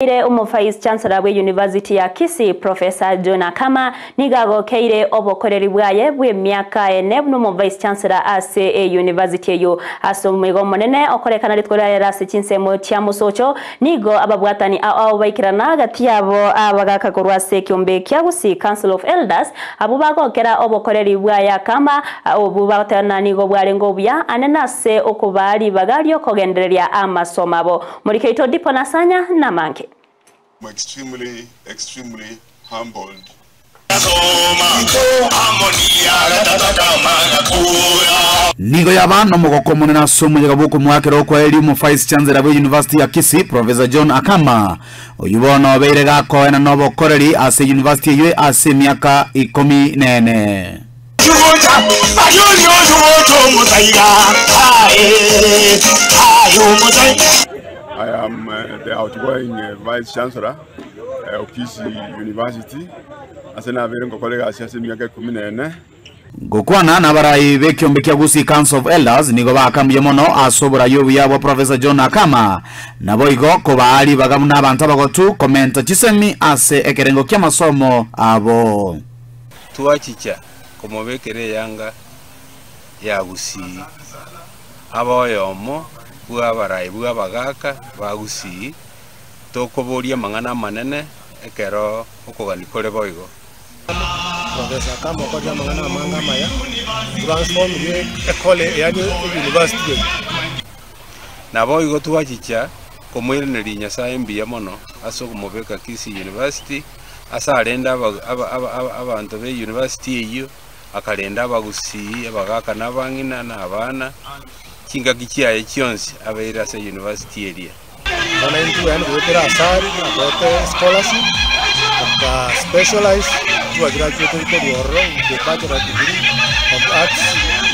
Ere Omo-Vice Chancellor bwe University ya Kisii, Professor John Akama, nigo agokeire obokoreri bwaye bw'emiaka ene buna Omo-Vice Chancellor ase eyunivasiti eyio. Ase omoigo omonene okorekana rituko riaye ase chinsemo chia mosocho, nigo ababwatani ao ao baikerana gati yabo abagaka korwa ase ekeombe kia Gusii Council of Elders, abwo bagokera obokoreri bwaye Akama, obwo bagotebana nigo bwarenge obuya anene ase okobaa ribaga riokogendereria amasomo abo. Morike oito Dipo Nasanya namange. I'm extremely, extremely humbled. Nigo yaba nomogoko omonene ase omoyega bw'okomoakera okwaeria omo-Vice Chancellor bwe University ya Kisii, Professor John Akama, oyio bono obeire gakoena nobokoreri ase university eyio ase emiaka ikomi nene. I am the outgoing Vice Chancellor of Kisii University ase nabeire ngokora egasi ase emiaka ikomi na ene. Gokwana nabarai b'ekiombe kia Gusii Council of Elders nigo baaka mbuya mono ase oborai obuya bwa Professor John Akama, naboigo kobaa ribaga buna abanto abagotu komenta chisemi ase ekerengo ki'amasomo abo. Twachicha komobekera eyanga ya Gusii, abe oyomo bw'abarai bw'abagaaka ba Gusii, tokoboria amang'ana amanene ekero okogania kore boigo. Professor Akama okorire amang'ana amange amaya, transformire ecolle yaani euniversity eye. Naboigo twachicha komoiraneria Nyasae mbuya mono ase okomobeka Kisii University, ase arende abanto be university eyio, akarenda abagusii, abagaka na abang'ina, na abana, chingaki chiaye chionsi abeire ase university eria. Bono intwe yaani goetera asari natoete scholarship aka specialize twa graduated korwa ororo with a bachelor degree of arts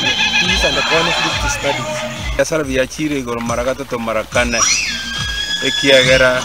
with peace and conflict studies. Ebiasara biachiire igoro mara gatato mara kane, ekiagera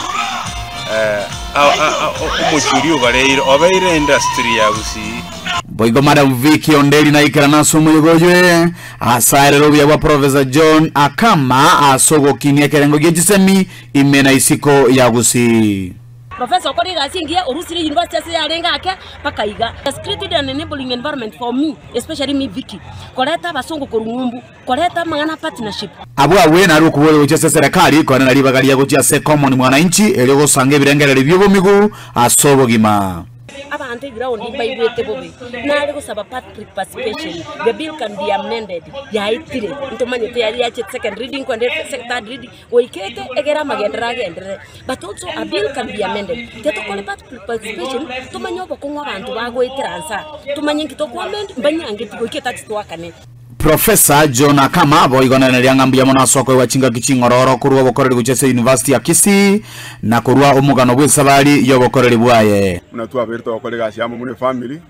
omochie oria ogareire obeire industry ya Gusii. Boigo Madam Vicky Onderi naikerana ase omoyega oywe ase aerere obuya bwa Professor John Akama ase ogokinia ekerengo gie chisemi ime na isiko ya Gusii. Professor okore egasi engiya orusirie university ase yarenge ake mpaka iga. Has created an enabling environment for me, especially me Vicky, koreta abasongo korwa ng'umbu, koreta amang'ana a partnership. Abwo abwe narue okoboria gochia ase eserekari, koenena ribaga riria gochia ase common mwananchi, erio gosanga ebirengererio bi'obomigu ase obogima. Abanto eground mbaigwete bobe, nare gosaba public participation, the bill can be amended, yaetire, ntomanyete yari yachete second reading kwende third reading, goika ete egere amagenderero agenderere, but also a bill can be amended. Tiga tokore public participation, tomanye obokong'u abanto bagoetera nsa, tomanye nki toko amend, mbanyangeti goika etax toakane. Professor John Akama boigo naeneria ng'a mbuya mono ase okoegwa chingaki ching'ororo korwa obokoreri gochia ase University ya Kisii na korwa omogano bw'esabari y'obokoreri bwaye. Buna twabeire togokora egasi amo buna efamiri,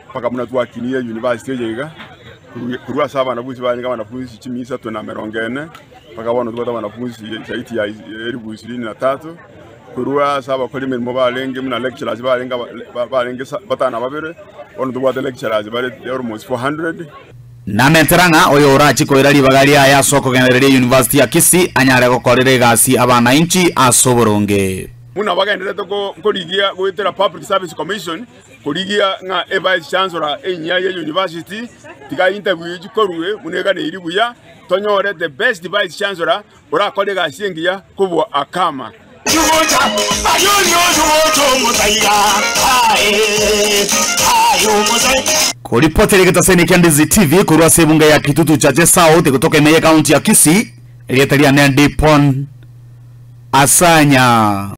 mpaka buna twakinie university eye iga, korwa ase abanafunsi barenge abanafunsi chimia isato na emerongo ene, mpaka bono tobwate abanafunsi zaidi ya elifu ishirini na tatu, korwa ase abakori emeremo barenge buna lecturers barenge barenge batano na babere, bono tobwate lecturers bare almost 400. Namentera ng'a oyo orachie koira ribaga riaye ase okogendereria University ya Kisii anyare gokorera egasi abanainchi ase oboronge. Buna bagendererete korigia goetera Public Service Commission korigia ng'a evice chancellor enyia ye university tiga interview chikorwe buna eganeiri buya tonyore the best vice chancellor orakore egasi engiya kobua Akama. Koripotera egetaseni kia Ndizi TV korwa ase ebunga ya Kitutu Chache South gotoka ime ye county ya Kisii, erieta riane Dipon Asanya.